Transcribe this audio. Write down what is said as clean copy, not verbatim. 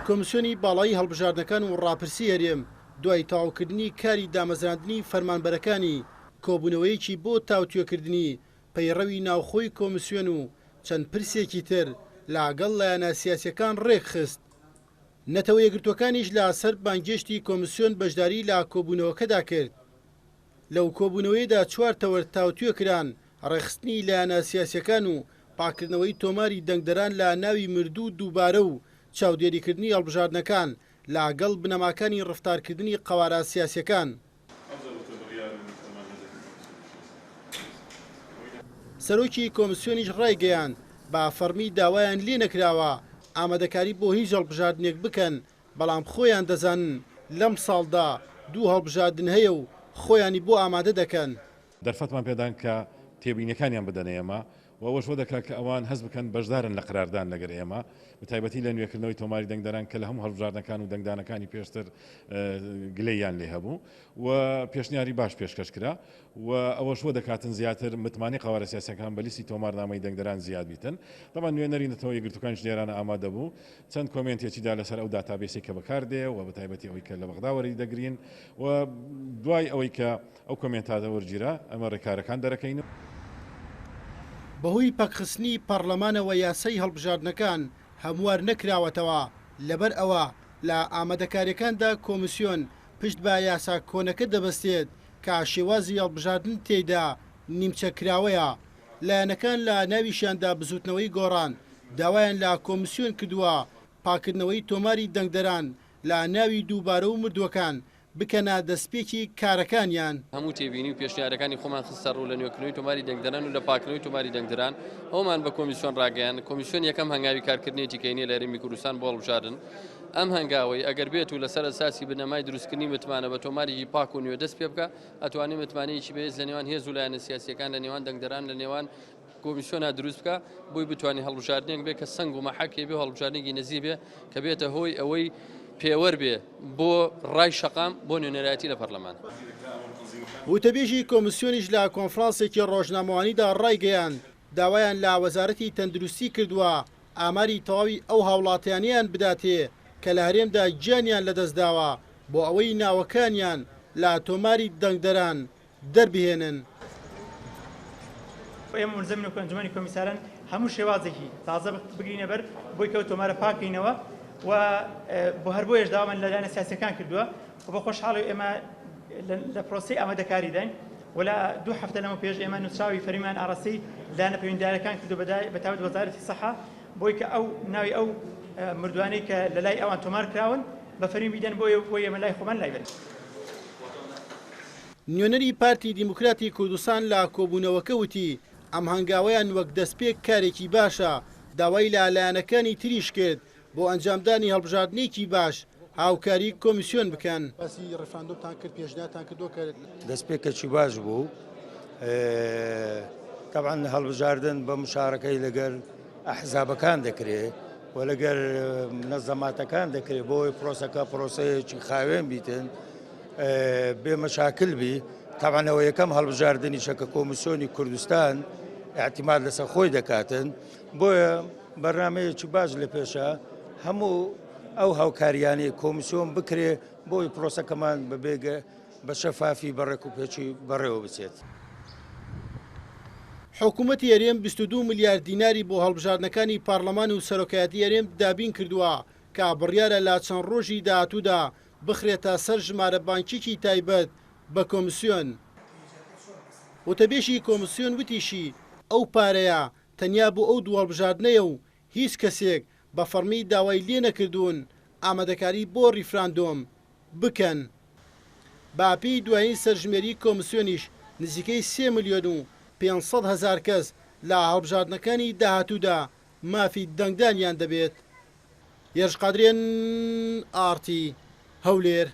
کۆمسیۆنی باڵای هەڵبژاردنەکان و ڕاپرسی هەرێم دوای تەواوکردنی کاری دامەزراندنی فەرمانبەرەکانی، کۆبوونەوەیەکی بۆ تاوتوێکردنی پەیڕەوی ناوخۆی کۆمسیۆن و چەند پرسێکی تر لە گەڵ لایەنە سیاسیەکان ڕێکخست. نەتەوە یەکگرتووەکانیش لە سەر بانگێشتی کۆمسیۆن بەشداری لە کۆبوونەوەکەدا کرد. لەو کۆبوونەوەیەدا چوار تەوەر تاوتوێ کران، ڕێکخستنی لایەنە سیاسیەکان و پاککردنەوەی تۆماری دەنگدەران لە ناوی مردوو دووبارە و چاودێریکردنی هەڵبژاردنەکان لە گەڵ بنەماکانی ڕەفتارکردنی قەوارە سیاسیەکان. سەرۆکی کۆمسیۆنیش ڕایگەیاند، بە فەڕمی داوایان لێنەکراوە ئامادەکاری بۆ هیچ هەڵبژاردنێک بکەن، بەڵام خۆیان دەزانن لەمساڵدا دوو هەڵبژاردن هەیە و خۆیانی بۆ ئامادە دەکەن. دەرفەتمان پێدان کە تێبینیەکانیان بدەنە ئێمە و ئەوەش وا دەکات کە ئەوان هەست بکەن بەشدارن لە قەراردان لەگەر ئێمە، بەتایبەتی لە نوێکردنەوەی تۆماری دەنگدەران کە لە هەموو هەڵبژاردنەکان و دەنگدانەکانی پێشتر گلەییان لێ هەبوو و پێشنیاری باش پێشکەش کرا و ئەوەش وا دەکاتن زیاتر متمانەی قەوارە سیاسیەکان بە لیستی تۆمارنامەی دەنگدەران زیاد بیتن. تەبعەن نوێنەری نەتەوە یەکگرتووەکانیش لێرانە ئامادە بوو چەند کۆمێنتێکی دا لەسەر ئەو داتابەیسەی کە بەکار دێ و بەتایبەتی ئەوەی کە لە بەغدا وەری دەگرین و دوای ئەوەی کە ئەو کۆمێنتاتە وەرگیرا ئەمە ڕێکارەکان دەرەکەین. بەهۆی پەکخستنی پەڕلەمانەوە یاسای هەڵبژاردنەکان هەموار نەکراوەتەوە، لەبەر ئەوە لە ئامادەکاریەکاندا کۆمسیۆن پشت بە یاسا کۆنەکە دەبەستێت کە شێوازی هەڵبژاردن تێیدا نیمچە کراوەیە، لایەنەکان لە ناویشیاندا بزوتنەوەی گۆڕان داوایان لە کۆمسیۆن کردووە پاککردنەوەی تۆماری دەنگدەران لە ناوی دووبارە و مردووەکان بکەنە دەستپێکی کارەکانیان. هەموو تێبینی و پێشنیارەکانی خۆمان خستە ڕوو لە نوێکردنەوەی تۆماری دەنگدەران و لە پاککردنەوەی تۆماری دەنگدەران، ئەوەمان بە کۆمیسیۆن ڕاگەیاند، کۆمیسیۆن یەکەم هەنگاوی کارکردنێتی کە ئینێ لە هەرێمی کوردستان بۆ هەڵبژاردن، ئەم هەنگاوەی ئەگەر بێت و لەسەر ئەساسی بنەمای دروستکردنی متمانە بە تۆمارێکی پاک و نوێ دەست پێ بکا، ئەتوانێ متمانەیەکی بەهێز لە نێوان هێز و لایەنە سیاسییەکان، لە نێوان دەنگدەران، لە نێوان کۆمیسیۆنا دروست بکا، بۆی بتوانێ هەڵبژاردنێک بێ کە سەنگ و مەحەکێ بێ و هەڵبژاردنێکی نەزیه بێ کە بێتە هۆی ئەوەی پێوەر بێ بۆ ڕای شەقام بۆ نوێنەرایەتی لە پەرلەمان. وتەبێژی کۆمیسیۆنیش لە کۆنفرانسێکی ڕۆژنامەوانیدا ڕایگەیاند، داوایان لە وەزارەتی تەندروستی کردووە ئاماری تەواوی ئەو هاوڵاتیانەیان بداتێ کە لە هەرێمدا گیانیان لەدەستداوە بۆ ئەوەی ناوەکانیان لە تۆماری دەنگدەران دەربهێنن. ئێمە مولزەمین وەکو ئەنجومەنی کۆمیساران هەموو شێوازێکی تازە بگرینە بەر بۆی کە ئەو تۆمارە پاک کەینەوە و بۆ هەر بۆیەش داوامان لە لایەنە سیاسیەکان کردووە و بە خۆشحاڵی ئێمە لە پرۆسەی ئامادەکاریداین و لە دوو هەفتە لەمە پێش ئێمە نووسراوی فەرمیمان ئاراستەی لایەنە پەیوەندیدارەکان کردو بە تایبەت وەزارەتی سەحە بۆی کە ئەو ناوی ئەو مردوانەی کە لە لای ئەوان تۆمار کراون بە فەرمی بیدەن بۆ ئێمە لای خۆمان لای بەرن. نوێنەری پارتی دیموکراتی کوردستان لە کۆبوونەوەکە وتی، ئەم هەنگاوەیان وەک دەستپێک کارێکی باشە، داوای لە لایەنەکانی تریش کرد بۆ ئەنجامدانی هەڵبژاردنێکی باش هاوکاری کۆمیسیۆن بکەن. باسی ڕیفراندۆمتان کرد، پێشنیارتان کردووە کە. دەستپێکەکی باش بوو، تەبعەن هەڵبژاردن بە مشارەکەی لەگەر ئەحزابەکان دەکرێ و لەگەر منەزەماتەکان دەکرێ بۆی پرۆسەکە پرۆسەیەکی خاوێن بیتن. بێ مەشاکل بی تەبعەن ئەوە یەکەم هەڵبژاردنیشە کە کۆمیسیۆنی کوردستان اعتماد لەسەر خۆی دەکاتن بۆیە بەرنمەیەکی باش لە پێشە هەموو ئەو هاوکاریانەی کۆمیسیۆن بکرێ بۆی پرۆسەکەمان بەبێگە بە شەفافی بەڕێک و پێچی بەڕێوە بچێت. حکومەتی هەرێم 22 ملیار دیناری بۆ هەڵبژاردنەکانی پارلەمان و سەرۆکایەتی هەرێم دابین کردووە کە بڕیارە لە چەند ڕۆژی داهاتوودا بخرێتە سەر ژمارە بانکیی تایبەت بە کۆمسیۆن. وتەبێژی کۆمسیۆن وتیشی، ئەو پارەیە تەنیا بۆ ئەو دوو هەڵبژاردنەیە و هیچ کەسێک بە فەڕمی داوای لێنەکردوون ئامادەکاری بۆ ڕیفراندۆم بکەن. بە پێی دوایین سەرژمێری کۆمسیۆنیش نزیکەی سێ ملیۆن و 500 هەزار کەس لە هەڵبژاردنەکانی داهاتوودا مافی دەنگدانیان دەبێت. هێرش قادری ئێن ئاڕ تی، هەولێر.